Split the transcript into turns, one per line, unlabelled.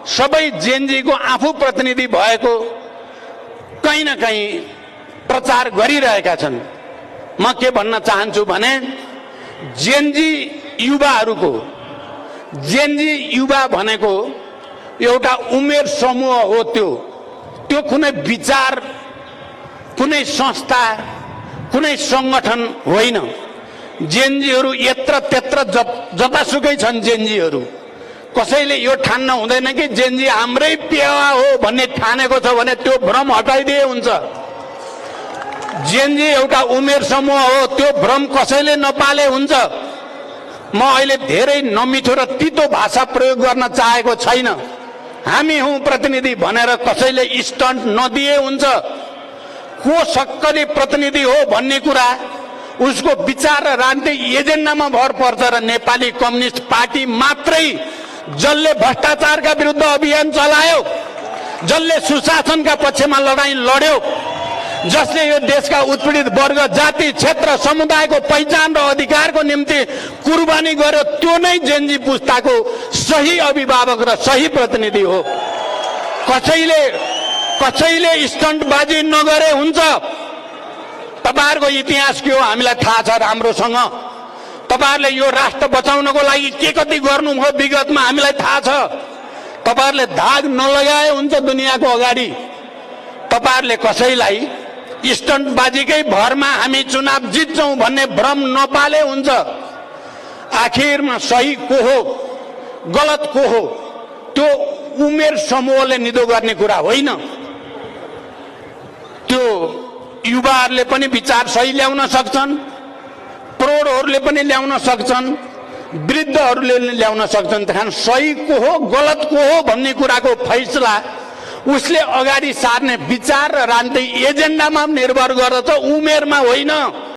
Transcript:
सबै जेनजीको आफू प्रतिनिधि भएको कहीं न कहीं प्रचार गरिरहेका छन्। म के भन्न चाहन्छु भने जेनजी युवा भनेको एउटा उमेर समूह हो। त्यो कुनै विचार, कुनै संस्था, कुनै संगठन होइन। जेनजीहरू यत्र त्यत्र जतासुकै छन्। जेनजीहरू कसैले यो ठान्न हुँदैन कि जेनजी हाम्रै पेवा हो भन्ने ठानेको छ भने त्यो भ्रम हटाइदिए हुन्छ। जेनजी एउटा उमेर समूह हो, त्यो भ्रम कसैले नपाले हुन्छ। म अहिले धेरै नमिठो र तितो भाषा प्रयोग गर्न चाहेको छैन। हामी हौं प्रतिनिधि भनेर कसैले स्टन्ट नदिए हुन्छ। को सक्कली प्रतिनिधि हो भन्ने कुरा उसको विचार र राजनीतिक एजेन्डामा भर पर्छ। र नेपाली कम्युनिस्ट पार्टी मात्रै जसले भ्रष्टाचारका विरुद्ध अभियान चलायो, जसले सुशासनका पक्षमा लडाईँ लड्यो, जसले यो देशका उत्पीडित वर्ग, जाति, क्षेत्र, समुदायको पहिचान र अधिकारको निम्ति कुर्बानी गर्यो, त्यो नै जेनजी पुस्ताको सही अभिभावक र सही प्रतिनिधि हो। कसैले स्टन्टबाजी नगरे हुन्छ। तपाईहरुको इतिहास के हो हामीलाई थाहा छ राम्रोसँग। तपाईहरुले यो राष्ट्र बचाउनको लागि के कति गर्नुभयो विगतमा हामीलाई थाहा छ। तपाईहरुले दाग नलगाए हुन्छ दुनियाँको अगाडि। तपाईहरुले कसैलाई स्टन्टबाजीकै भरमा हामी चुनाव जित्छौं भन्ने भ्रम नपाले हुन्छ। आखिरमा सही को हो, गलत को हो, त्यो उमेर समूहले निदो गर्ने कुरा होइन। त्यो युवाहरूले पनि विचार सही ल्याउन सक्छन्, प्रौढहरूले पनि ल्याउन सक्छन्, वृद्धहरूले ल्याउन सक्छन्। त्यहाँ सही को हो, गलत को हो भन्ने कुराको फैसला उसले अगाडि सार्ने विचार र राजनीतिक एजेन्डामा निर्भर गर्दछ, उमेरमा होइन।